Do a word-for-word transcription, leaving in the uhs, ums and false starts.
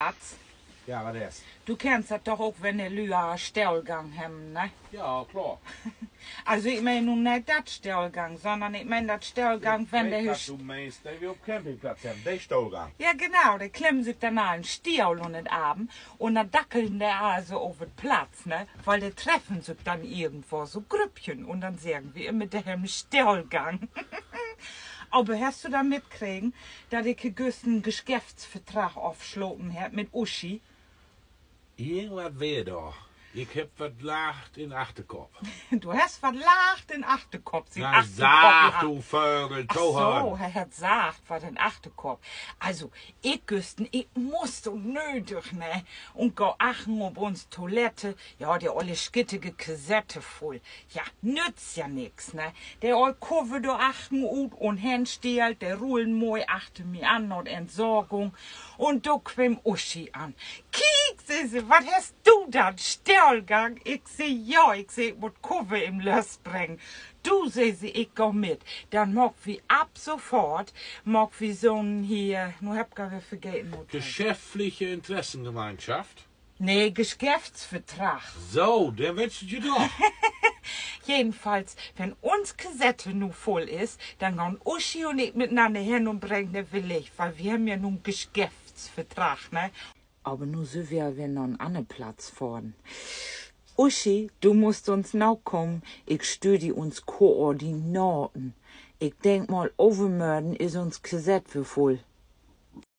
Schatz, ja, wat is? Du kennst dat doch ok, wenn de Lüe Stellgang hebben, ne? Ja, klaar. Also, ik meen nu neet dat Stellgang, sonnern ik meen dat Stellgang, wenn de, wat du meenst, de wi op Campingplatz hebben, de Stohlgang. Ja, genau, de klemmen sük denn all en Stohl ünner de Arm un denn dackeln de all so op de Platz, ne? Wiel de treffen sük denn irgendwo so Grüppchen un denn seggen wi immer, de hebben Stohlgang. Aver hest du dat mitkregen, dat ik güstern Geschäftsvertrag ofslaten hebb mit Uschi? Irgendwat weer dor. Ik hebb wat lacht in Achterkopp. Du hest wat lacht in Achterkopp. Sien Achterkopp, du Vögel. Ach so, he hett seggt, wat in Achterkopp. Also, ik güstern, ik muss so nödig, ne? Un gah achtern op uns Toilette. Ja, de olle schittige Kassette vull. Ja, nützt ja nix, ne? De oll Koffer dor achtern ut un henstellt, de rullen moi achter mi an na de Entsorgung. Un do kweem Uschi an. Kiek, sä se, wat hest du denn, Stohlgang? Ik sä, ja, ik sä, ik mutt Koffer even lösbrengen. Du, sä se, ik gah mit. Denn maakt wi ab sofort, maakt wi so'n hier, nu hebb ik al weer vergeten, wat dat heet. Geschäftliche Interessengemeinschaft? Nee, Geschäftsvertrag. So, denn weetst du ja doch. Jedenfalls, wenn uns Kassette nu vull is, denn gahn Uschi un ik mitnanner hen un brengen de weer leeg, wiel wi hebben ja nu en Geschäftsvertrag, ne? Aver nu sünd wi al weer na en anner Platz fahren. Uschi, du musst uns nakamen, ik stüür di uns Koordinaten. Ik denk mal, övermörgen is uns Kassett weer vull.